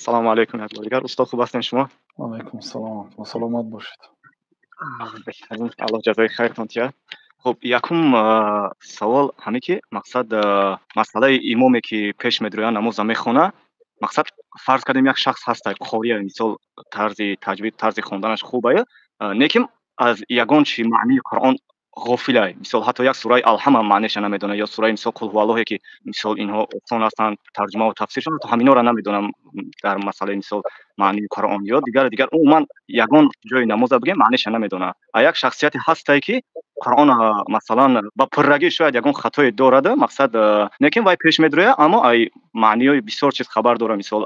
Ассалому алайкум як бор дигар. Устод, хуб ҳастем шумо? Алайкум ассалом, саломат бошед. Беҳтарин, Аллоҳ ҷазои хайртон диҳад. Хуб, якум савол ҳаме ки мақсад, масъалаи имоме ки пеш медрояд, намоза мехона. Мақсад, фарз кардем, як шахс ҳаста, қория, мисол, тарзи таҷвид, тарзи хонданаш хубая, лекин аз ягон чи маънии Қуръон ғофилай. Мисол, ҳатто як сураи Алҳам маънеша намедонад ё сураи, мисол, Қулҳуаллоҳе ки, мисол, инҳо осон ҳастанд тарҷумаву тафсиршон, ҳатто ҳаминҳоро намедонам дар масъалаи, мисол, маънии Қуръон ё дигар. Умуман, ягон ҷои намоза бигем, маънеша намедонад. А як шахсияте ҳастае ки Қуръон, масалан, ба пуррагӣ шояд ягон хатое дорада, мақсад, лекин вай пеш медрояд, аммо ай маъниҳои бисёр чиз хабар дорад. Мисол,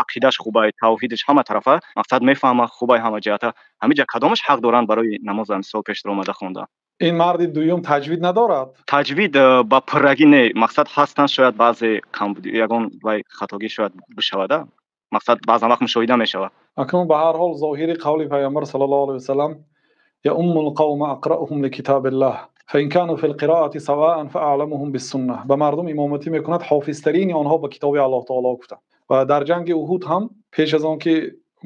ақидаш хубай, тавҳидаш ҳама тарафа, мақсад, мефаҳмад, хубай ҳама ҷиҳата. Ҳамин ҷа кадомаш ҳақ доранд барои намоза, мисол, пешдаромада хондан? Ин марди дуюм таҷвид надорад? Таҷвид ба пуррагӣ не, мақсад, ҳастанд шояд баъзе камбуди, ягон вай хатогӣ шояд бишавада, мақсад, баъзан вақт мушоҳида мешавад. Акнун, ба ҳар ҳол, зоҳири қавли Пайғамбар саллаллоҳу алайҳи васалам: يؤم القوم أقرأهم لكتاب الله، فإن كانوا في القراءة سواء فأعلمهم بالسنة. Ба мардум имоматӣ мекунад ҳофизтарини онҳо ба китоби Аллоҳ таоло, гуфтанд. Ва дар ҷанги Уҳуд ҳам пеш аз он ки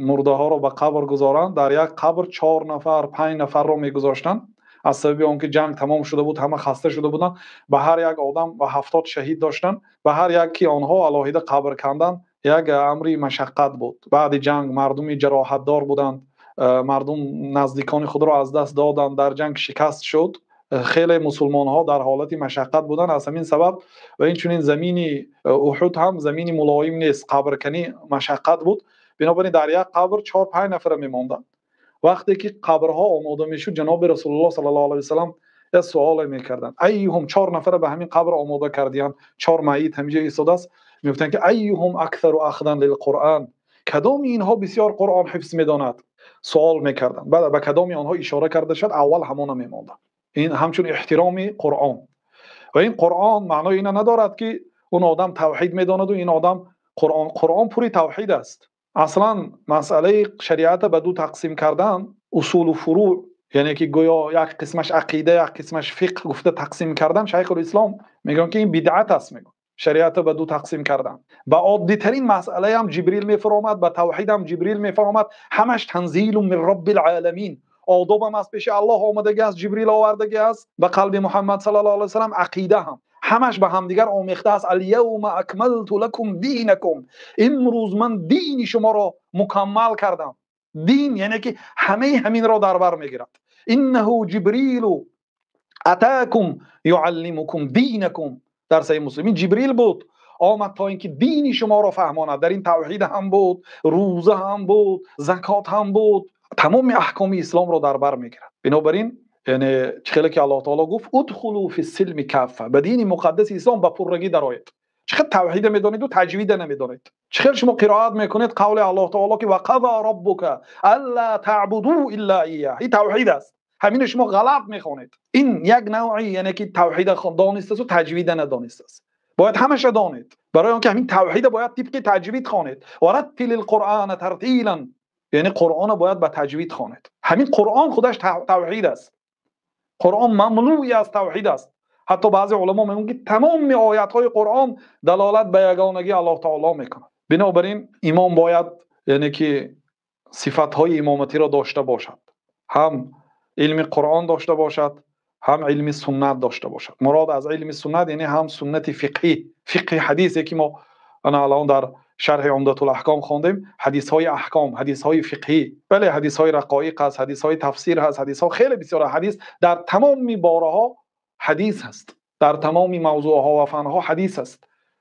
мурдаҳоро ба қабр гузоранд, дар як қабр чор нафар, панҷ нафарро мегузоштанд. Аз сабаби он ки ҷанг тамом шуда буд, ҳама хаста шуда буданд, ба ҳар як одам ва 70 шаҳид доштанд, ба ҳар яки онҳо алоҳида қабр кандан як амри машаққат буд. Баъди ҷанг мардуми ҷароҳатдор буданд, мардум наздикони худро аз даст доданд, дар ҷанг шикаст шуд, хеле мусулмонҳо дар ҳолати машаққат буданд. Аз ҳамин сабаб ва инчунин замини Уҳуд ҳам замини мулоим нест, қабрканӣ машаққат буд. Бинобар ин дар як қабр чор панҷ нафара мемонданд. Вақте ки қабрҳо омода мешуд, ҷаноби Расулуллоҳ саллаллоҳу алайҳи васаллам як суоле мекарданд: أيهم. Чор нафара ба ҳамин қабр омода кардиянд, чор майит ҳамиҷо истодааст. Мегуфтанд ки: أيهم أكثر أخذا للقرآن؟ Кадоми инҳо бисёр Қуръон ҳифз медонад? Суол мекарданд. Баъд ба кадоми онҳо ишора карда шуд, аввал ҳамона мемонданд. Ин ҳамчун эҳтироми Қуръон. Ва ин Қуръон маънои ина надорад ки он одам тавҳид медонаду ин одам Қуръон. Қуръон пури тавҳид аст. Аслан масъалаи шариата ба ду тақсим кардан, усулу фурӯъ, яъне ки гӯё як қисмаш ақида, як қисмаш фиқҳ гуфта тақсим кардан, Шайхулислом мегӯянд ки ин бидъат аст. Мегӯянд, шариата ба ду тақсим кардан, ба оддитарин масъалаам Ҷибрил мефаромад, ба тавҳидам Ҷибрил мефаромад. Ҳамаш تنزيل من رب العالمين. Одобам аз пеши Аллоҳ омадагӣ аст, Ҷибрил овардагӣ аст ба қалби Муҳаммад саллаллоҳу алайҳи васаллам. Ақида ҳам, ҳамаш ба ҳамдигар омехта аст. اليوم أكملت لكم دينكم. Имрӯз ман дини шуморо мукаммал кардам. Дин яъне ки ҳамаи ҳаминро дар бар мегирад. إنه جبريل أتاكم يعلمكم دينكم. Дар Саҳи Муслим, ин Ҷибрил буд, омад то ин ки дини шуморо фаҳмонад. Дар ин тавҳид ҳам буд, рӯза ҳам буд, закот ҳам буд, тамоми аҳкоми исломро дар бар мегирад. Бинобар ин, яъне чӣ хеле ки Аллоҳ таоло гуфт: ادخلوا في السلم كافة. Ба дини муқаддаси ислом ба пуррагӣ дароед. Чӣ хел тавҳида медонеду таҷвида намедонед? Чӣ хел шумо қироат мекунед қавли Аллоҳ таоло ки وقضى ربك ألا تعبدوا إلا إياه؟ Ин тавҳид аст, ҳамина шумо ғалат мехонед. Ин як навъи, яъне ки тавҳида донистасту таҷвида надонистааст. Бояд ҳамаша донед, барои он ки ҳамин тавҳида бояд тибқи таҷвид хонед. ورتل القرآن ترتيلا. Яъне Қуръонро бояд ба таҷвид хонед. Ҳамин Қуръон худаш тавҳид аст. Қуръон мамлӯи аз тавҳид аст. Ҳатто баъзе уламо мегӯянд ки тамоми оятҳои Қуръон далолат ба ягонагии Аллоҳ таоло мекунад. Бинобар ин имом бояд, яъне ки, сифатҳои имоматиро дошта бошад, ҳам илми Қуръон дошта бошад, ҳам илми суннат дошта бошад. Мурод аз илми суннат яъне ҳам суннати фиқҳӣ, фиқҳи ҳадисе ки мо ана алон дар шарҳи Умдатул Аҳком хондем, ҳадисҳои аҳком, ҳадисҳои фиқҳӣ. Бале, ҳадисҳои рақоиқ ҳаст, ҳадисҳои тафсир ҳаст, ҳадисҳо хеле бисёр. Ҳадис дар тамоми бораҳо ҳадис ҳаст, дар тамоми мавзӯъҳо ва фанҳо ҳадис аст.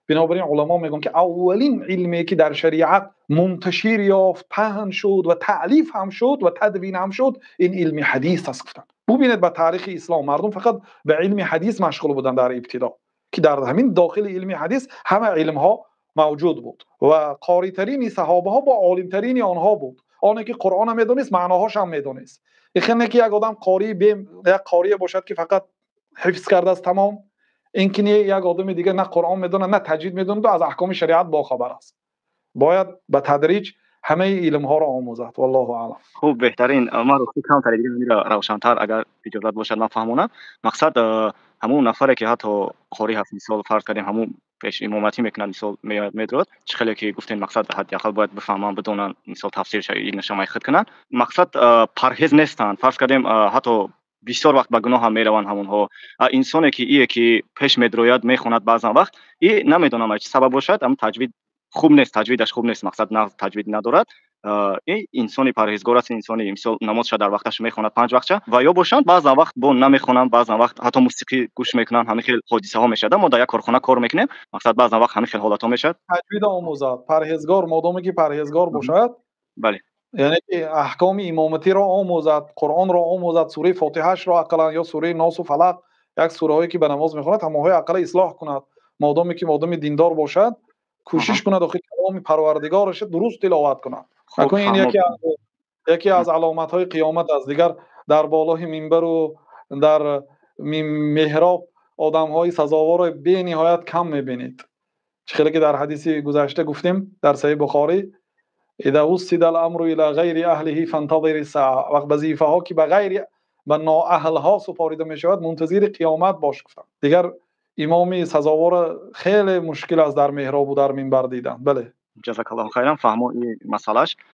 Бинобар ин уламо мегӯянд ки аввалин илме ки дар шариат мунташир ёфт, паҳн шуд ва таълиф ҳам шуд ва тадвин ҳам шуд, ин илми ҳадис аст, гуфтанд. Бубинед, ба таърихи ислом мардум фақат ба илми ҳадис машғул буданд дар ибтидо, ки дар ҳамин дохили илми ҳадис ҳама илмҳо мавҷуд буд ва қоритарини саҳобаҳо бо олимтарини онҳо буд, оне ки Қуръонро медонист, маъноҳошам медонист. Ихел не ки як одам қории як қорие бошад ки фақат ҳифз кардааст, тамом. Ин ки не, як одами дигар на Қуръон медонад, на таҷвид медонаду аз аҳкоми шариат бохабар аст. Бояд ба тадриҷ ҳамаи илмҳоро омӯзад. Валлоҳу аълам. Хуб, беҳтарин. Ман рости камтаре дига ҳаминро равшантар, агар иҷозат бошад, ман фаҳмонам. Мақсад, ҳамун нафаре ки ҳатто қорӣ ҳаст, мисол, фарз кардем, ҳамун Пеш имоматӣ мекунад, мисол, меояд, медурад, чӣ хеле ки гуфтем, мақсад, ҳадди ақал бояд бифаҳманд, бидонанд, мисол, тафсирша, илмаша майхид кунанд. Мақсад, парҳез нестанд. Фарз кардем, ҳатто бисёр вақт ба гуноҳ ҳам мераванд ҳамонҳо. Инсоне ки ие ки пеш медрояд, мехонад, баъзан вақт и намедонам ай чӣ сабаб бошад, ам таҷвид хуб нест, таҷвидаш хуб нест, мақсад, нағз таҷвид надорад. И инсони парҳезгор аст, инсони, мисол, намозша дар вақташ мехонад, панҷ вақтша, ва ё бошанд, баъзан вақт бо намехонанд, баъзан вақт ҳатто мусиқӣ гӯш мекунанд. Ҳамин хел ҳодисаҳо мешавад. Мо дар як корхона кор мекунем, мақсад, баъзан вақт ҳамин хел ҳолатҳо мешавад. Таҷвид омӯзад парҳезгор, модоме ки парҳезгор бошад. Яъне ки аҳкоми имоматиро омӯзад, Қуръонро омӯзад, сураи Фотиҳашро ақаллан ё сураи Носу Фалақ, як сураҳое ки ба намоз мехонад, ҳамонҳои ақалла ислоҳ кунад. Модоме ки модоми диндор бошад, кӯшиш кунад, охи каломи Парвардигораша дуруст тиловат кунад. Акун ин яке аз аломатҳои қиёмат аст. Дигар дар болои минбару дар меҳроб одамҳои сазоворо бениҳоят кам мебинед. Чӣ хеле ки дар ҳадиси гузашта гуфтем, дар Саҳиҳи Бухорӣ: إذا وسد الأمر إلى غير أهله فانتظر الساعة. Вақт вазифаҳо ки ба ғайри, ба ноаҳлҳо супорида мешавад, мунтазири қиёмат бош, гуфтанд. Дигар имоми сазоворо хеле мушкил аст дар меҳробу дар минбар дидан, бале. Ҷазакаллоҳу хайран, фаҳмо и масъалаш.